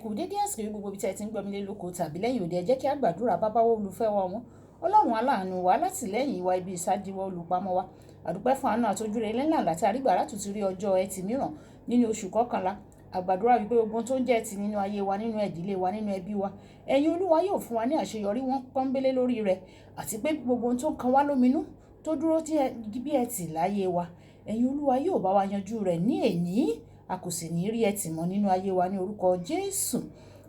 Kù dédé àsìkò yìí, gbogbo ibi tí ẹ ti ń gbọ́ mi lé lóko tàbí lẹ́yìn òde. Ẹ jẹ́ kí a gbàdúrà. Bàbá wa, olùfẹ́ wa wọn, Ọlọ́run aláàánú wa, alátìlẹ́yìn wa, ibi ìsádi wa, olùpamọ́ wa, àdúpẹ́ fún àánú àtojúre lẹ́nà àti àrígbà láti rí ọjọ́ Ẹtì mìíràn nínú oṣù kọkànlá. Àgbàdúrà wípé gbogbo tó ń jẹ́ ẹtì nínú ayé wa, nínú ìdílé wa, nínú ẹbí wa, ẹ̀yin Olúwa yóò fún wa ní àṣeyọrí wọn pọ́nbélé lórí rẹ̀, àti pé gbogbo ohun tó ń kan wá lóminú, tó dúró bí ẹtì láyé wa, ẹ̀yin Olúwa yóò bá wa yanjú rẹ̀ ní èní. A kò sì ní rí ẹtì mọ́ nínú ayé wa ní orúkọ Jésù.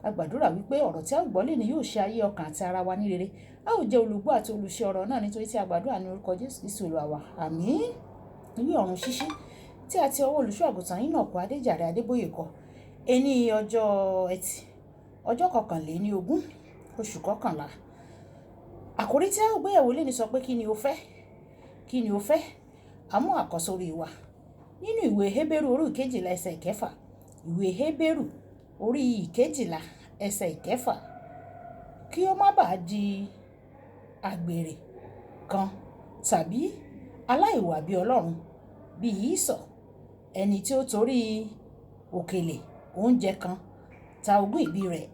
A gbàdúrà wípé ọ̀rọ̀ tí a ó gbọ́ lónìí yóò ṣe ayé, ọkàn àti ara wa ní rere. A ó jẹ́ olùgbọ́ àti olùṣe ọ̀rọ̀ náà, nítorí tí a gbàdúrà ní orúkọ Jésù Kristi Olúwa wa. Àmín. Ìwé Ọ̀run Ṣíṣí tí a ti ọwọ́ olùṣọ́ àgùntàn Enoch Adéjàre Adébóyè kọ. Ení ọjọ́ Ẹtì, ọjọ́ 21, oṣù kọkànlá. Àkòrí tí a ó gbéyẹ̀wò lónìí sọ pé, "Kí ni o fẹ́? Kí ni o fẹ́?" Àmú àkọ́sórí wa nínú ìwé Hébérù orí 12, ẹsẹ̀ 6. Ìwé Hébérù orí 12, ẹsẹ̀ 6. Kí ó má bàa di àgbèrè kan tàbí aláìwà bí Ọlọ́run bí Ísọ̀, ẹni tí ó torí òkèlè oúnjẹ kan ta ogún ìbí rẹ̀.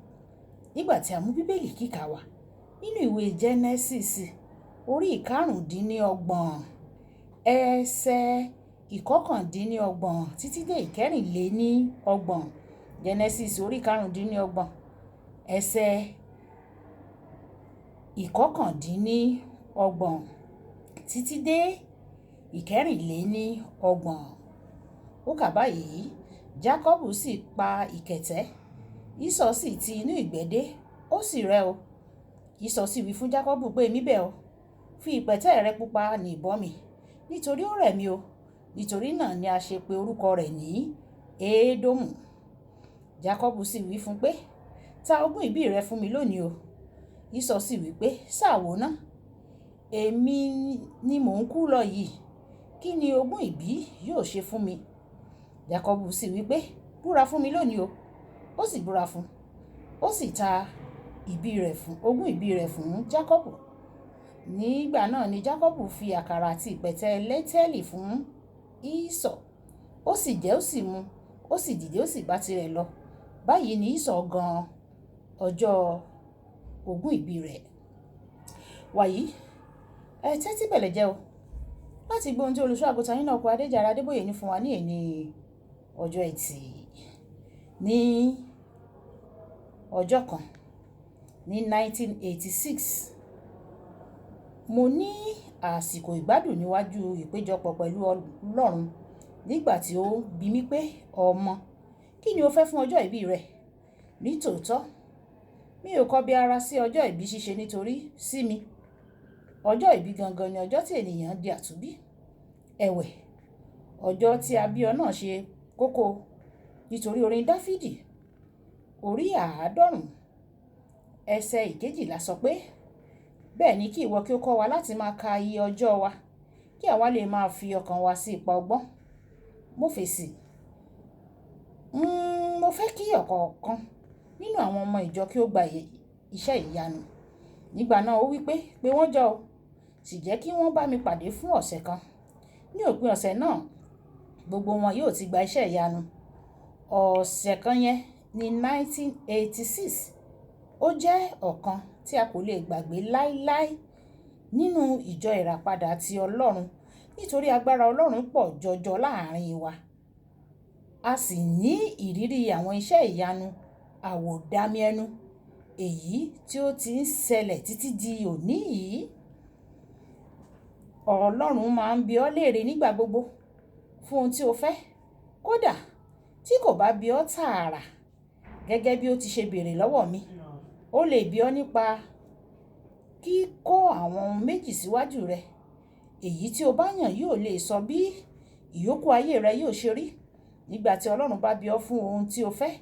Nígbà tí a mú Bíbélì kíkà wá nínú ìwé Genesis orí 25, ẹsẹ̀ 29 títí dé 34. Genesis orí 25, ẹsẹ̀ 29 títí dé 34. Ó kà báyìí: Jákọ́bù sì pa ìkẹ̀tẹ́, Ísọ̀ sì ti inú ìgbẹ́ dé, ó sì rẹ̀ o. Ísọ̀ sì wí fún Jákọ́bù pé, "Èmi bẹ̀ ọ́, fi ìpẹ̀tẹ́ rẹ pupa nì bọ́ mi, nítorí ó rẹ̀ mí o." Nítorí náà ni a ṣe pe orúkọ rẹ̀ ní Édómù. Jákọ́bù sì wí fún pé, "Ta ogún ìbí rẹ fún mi lónìí o." Ísọ̀ sì wí pé, "Sáà wò ná, èmi ni mò ń kú lọ yìí. Kí ni ogún ìbí yóò ṣe fún mi?" Jákọ́bù sì wí pé, "Búra fún mi lónìí o." Ó sì búra fún, ó sì ta ìbí rẹ̀ fún, ogún ìbí rẹ̀ fún Jákọ́bù. Nígbà náà ni Jákọ́bù fi àkàrà àti ìpẹ̀tẹ́ lẹ́tẹ́ẹ̀lì fún Ísọ̀. Ó sì jẹ, ó sì mu, ó sì dìde, ó sì bá tirẹ̀ lọ. Báyìí ni Ísọ̀ gan ọjọ́ ogún ìbí rẹ̀. Wàyí, ẹ tẹ́tí bẹ̀lẹ̀ jẹ́ o láti gbọ́ ohun tí olùṣọ́ àgùntàn Enoch Adéjàre Adébóyè ní fún wa ní èní ọjọ́ Ẹtì. Ní ọjọ́ kan ní 1986, mo ní àsìkò ìgbádùn níwájú ìpéjọpọ̀ pẹ̀lú Ọlọ́run nígbà tí ó bi mí pé, "Ọmọ, kí ni o fẹ́ fún ọjọ́ ìbí rẹ?" Ní tòótọ́, mi ò kọbi ara sí ọjọ́ ìbí ṣíṣe, nítorí sí mi, ọjọ́ ìbí gangan ni ọjọ́ tí ènìyàn di àtúnbí. Ẹ̀wẹ̀, ọjọ́ tí a bí ọ náà ṣe kókó, nítorí orin Dáfídì orí 90, ẹsẹ̀ 12 sọ pé, "Bẹ́ẹ̀ ni kí ìwọ kí ó kọ́ wa láti máa ka iye ọjọ́ wa, kí àwa lè máa fi ọkàn wa sí ipa ọgbọ́n." Mo fèsì, "Mo fẹ́ kí ọ̀kọ̀ọ̀kan nínú àwọn ọmọ ìjọ kí ó gba iṣẹ́ ìyanu." Nígbà náà ó wí pé wọ́n jọ o, sì jẹ́ kí wọ́n bá mi pàdé fún ọ̀sẹ̀ kan. Ní òpin ọ̀sẹ̀ náà, gbogbo wọn yóò ti gba iṣẹ́ ìyanu. Ọ̀sẹ̀ kan yẹn ní 1986, ó jẹ́ ọ̀kan tí a kò lè gbàgbé láíláí nínú Ìjọ Ìràpadà ti Ọlọ́run, nítorí agbára Ọlọ́run pọ̀ jọjọ láàrin wa. A sì ní ìrírí àwọn iṣẹ́ ìyanu àwòdàmí ẹnu, èyí tí ó ti ń ṣẹlẹ̀ títí di òní yìí. Ọlọ́run máa ń bi ọ́ léèrè nígbà gbogbo fún ohun tí o fẹ́, kódà tí kò bá bi ọ́ tààrà gẹ́gẹ́ bí ó ti ṣe béèrè lọ́wọ́ mi. Ó lè bi ọ́ nípa kíkó àwọn ohun méjì síwájú rẹ. Èyí tí o bá yàn yóò lè sọ bí ìyókù ayé rẹ yóò ṣe rí. Nígbà tí Ọlọ́run bá bi ọ́ fún ohun tí o fẹ́,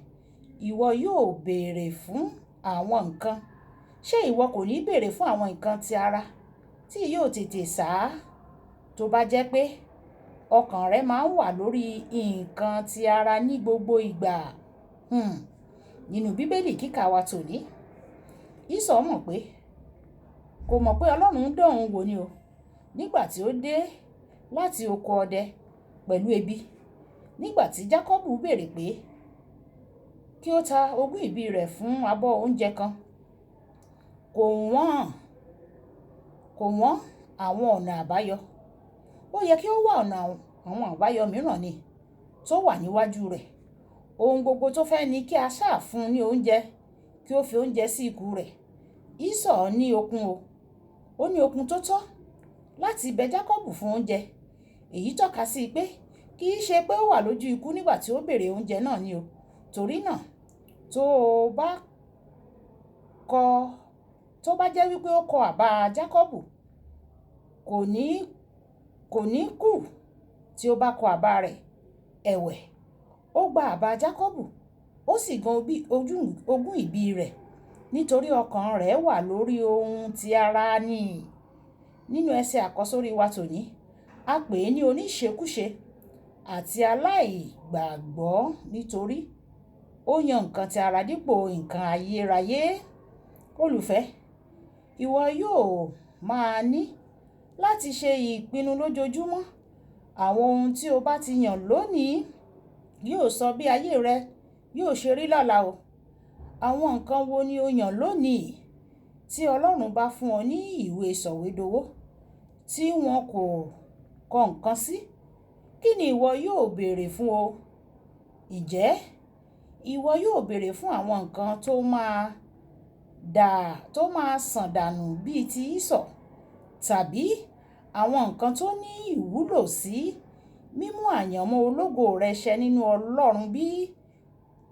ìwọ yóò béèrè fún àwọn nǹkan. Ṣé ìwọ kò ní béèrè fún àwọn nǹkan ti ara tí yóò tètè sá? Tó bá jẹ́ pé ọkàn rẹ máa ń wà lórí nǹkan ti ara ní gbogbo ìgbà. Nínú Bíbélì kíkà wa tòní, Ísọ̀ mọ̀ pé kò mọ̀ pé Ọlọ́run ń dán òun wò ni o. Nígbà tí ó dé láti oko ọdẹ pẹ̀lú ebi, nígbà tí Jákọ́bù béèrè pé kí ó ta ogún ìbí rẹ̀ fún abọ́ oúnjẹ kan. Kò wọ́n àwọn ọ̀nà àbáyọ. Ó yẹ kí ó wá ọ̀nà àwọn àbáyọ mìíràn ni tó wà níwájú rẹ̀. Ohun gbogbo tó fẹ́ ni kí a ṣáà fún un ní oúnjẹ, kí ó fi oúnjẹ sí ikùn rẹ̀. Ísọ̀ ní okun o. Ó ní okun tó tọ́ láti bẹ Jákọ́bù fún oúnjẹ. Èyí tọ́ka sí pé kì í ṣe pé ó wà lójú ikú nígbà tí ó béèrè oúnjẹ náà ni o. Torí náà, tó bá jẹ́ wípé ó kọ àbá Jákọ́bù, kò ní kú tí ó bá kọ àbá rẹ̀. Ẹ̀wẹ̀, ó gba àbá Jákọ́bù, ó sì gan ogún ìbí rẹ̀ nítorí ọkàn rẹ̀ wà lórí ohun ti ara ni. Nínú ẹsẹ̀ àkọ́sórí wa tòní, a pè é ní oníṣekúṣe àti aláìgbàgbọ́ nítorí ó yan nǹkan ti ara dípò nǹkan ayérayé. Olùfẹ́, ìwọ yóò máa ní láti ṣe ìpinnu lójoojúmọ́. Àwọn ohun tí o bá ti yàn lónìí yóò sọ bí ayé rẹ yóò ṣe rí lọ́la o. Àwọn nǹkan wo ni o yàn lónìí? Tí Ọlọ́run bá fún ọ ní ìwé sọ̀wédowó tí wọn kò kọ nǹkan sí, kí ni ìwọ yóò béèrè fún o? Ǹjẹ́ ìwọ yóò béèrè fún àwọn nǹkan tó máa sàn dànù bíi ti Ísọ̀, tàbí àwọn nǹkan tó ní ìwúlò sí mímú àyànmọ́ ológo rẹ ṣẹ nínú Ọlọ́run bí?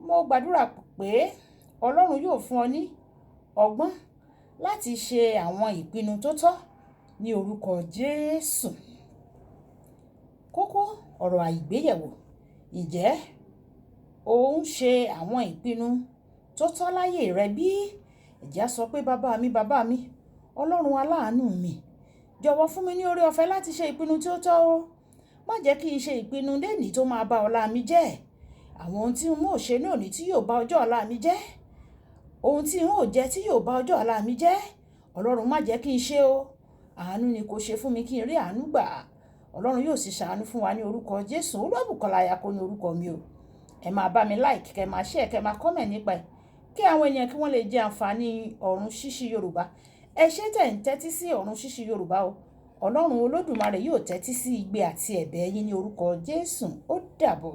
Mo gbàdúrà pé Ọlọ́run yóò fún ọ ní ọgbọ́n láti ṣe àwọn ìpinnu tó tọ́ ní orúkọ Jésù. Kókó ọ̀rọ̀ àìgbéyẹ̀wò. Ǹjẹ́ o ń ṣe àwọn ìpinnu tó tọ́ láyé rẹ bí? Ẹ jẹ́ á sọ pé, "Bàbá mi, bàbá mi, Ọlọ́run aláàánú mi, jọ̀wọ́ fún mi ní oore ọ̀fẹ́ láti ṣe ìpinnu tí ó tọ́ o. Má jẹ́ kí n ṣe ìpinnu lónìí tó máa ba ọ̀la mi jẹ́. Àwọn ohun tí n ó ṣe ní òní tí yóò ba ọjọ́ ọ̀la mi jẹ́. Ohun tí n ó jẹ tí yóò ba ọjọ́ ọ̀la mi jẹ́. Ọlọ́run, má jẹ́ kí n ṣe o. Àánú ni kò ṣe fún mi kí n rí àánú gbà." Ọlọ́run yóò sì ṣàánú fún wa ní orúkọ Jésù. Olúwabùkọ́lá Ayako ní orúkọ mi o. Ẹ máa bá mi like, kẹ máa share, kẹ máa comment nípa ẹ̀, kí àwọn ènìyàn kí wọ́n lè jẹ àǹfààní Ọ̀run Ṣíṣí Yorùbá. Ẹ ṣé tẹ̀ ń tẹ́tí sí Ọ̀run Ṣíṣí Yorùbá o. Ọlọ́run Olódùmarè yóò tẹ́tí sí igbe àti ẹ̀bẹ̀ yín ní orúkọ Jésù. Ó dàbọ̀.